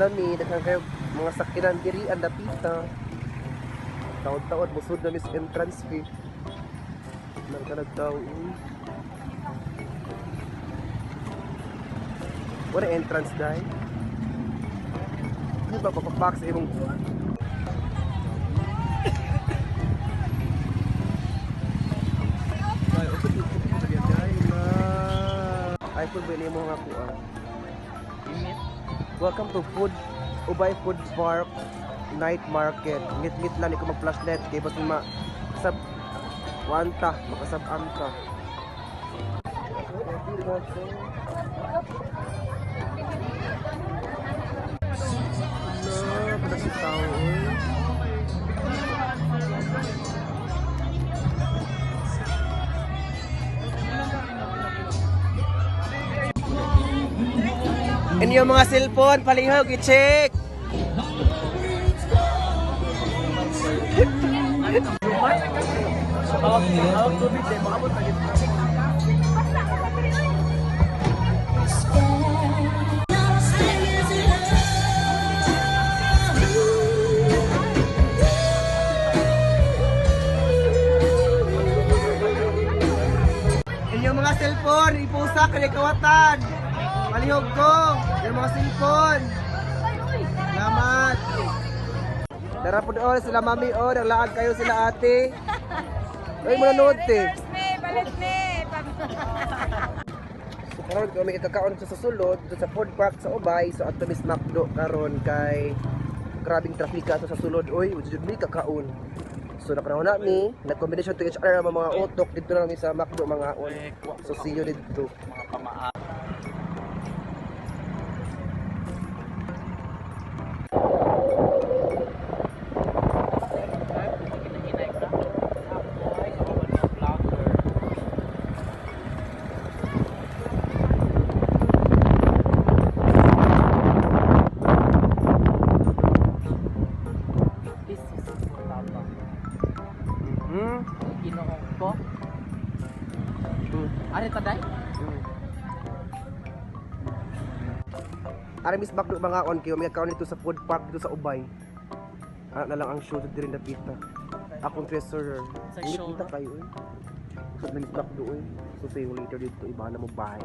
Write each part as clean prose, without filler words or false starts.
Dami, daghan kayo mga sakinan diri ang dapita. Taod-taod musud na mis entrance fee. Nang kanag tao, uy. Wala entrance dai. Ano ba papapak sa imong Ay, usod dito sa dai ma. iPhone ba nimo nga kuha? Welcome to Food Ubay Food Park Night Market. Ngit-ngit lang ko mag-flashlight kay basin ma sab wanta makasab-am ka. Hala, kada si tao oy. Inyong mga cellphone, palihog, i-check! Inyong mga cellphone, ipusa kay kawatan. Palihog ko, inyong mga cellphone. Salamat. Tara po doon sila mami o, naglaag kayo sila ate. Ay, mo nanood te. Me, balit me. So karon kami kakaon sa sulod dito sa food park sa Ubay. So ato Miss Macdo karon kay grabing trafika ato sa sulod oy, jud mi kakaon. So napanahon na mi, nag-combination to each other ang mga utok dito na mi sa Macdo mga on. So see you dito. Mga pamaa. This is Papa. Ginoong ko. Ari ta day? Ari Miss Macdo mga on kayo, may kakaon dito sa food park dito sa Ubay. Ana na lang ang show dito rin napita. Akong treasurer. Sa Init show. kita kayo eh. So Miss Macdo eh. So see you later dito, iba na mo bahay.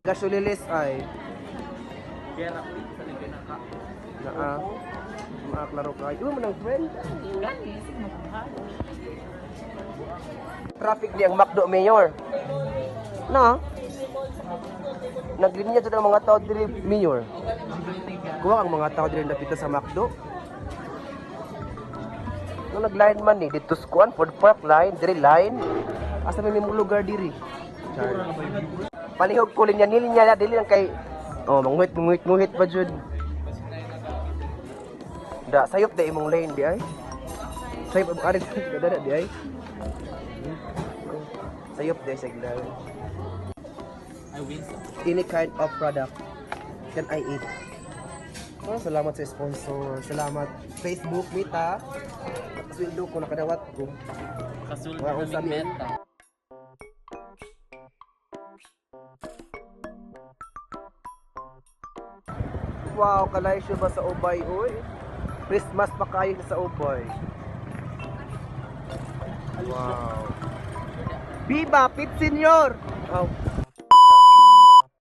Gasulilis ay Gera ko sa ligay na ka. naa maaklaro kayo. Iba mo ng friend. Gani sig mo. Traffic ni ang Macdo Mayor. Na? Naglinya jud ang mga tao diri Mayor. Kuha ang mga tao diri napita sa Macdo. No nagline man ni dito sa kuan food park line, diri line. Asa may mong lugar diri? Char. Palihog ko linya nilnya na dili lang kay oh manguhit manguhit nguhit pa jud. Da sayop da imong lane di ay. Sayop ang ari dada di ay. Sayop di ay sa glan. I win. Any kind of product can I eat. Oh, salamat sa sponsor. Salamat Facebook Mita. Nakasweldo ko, nakadawat ko. Kasulti Wala akong na sabi. meta. Wow, kalay siya ba sa Ubay, uy? Christmas pa kayo sa Ubay. Wow. Viva Pit Senior! Oh.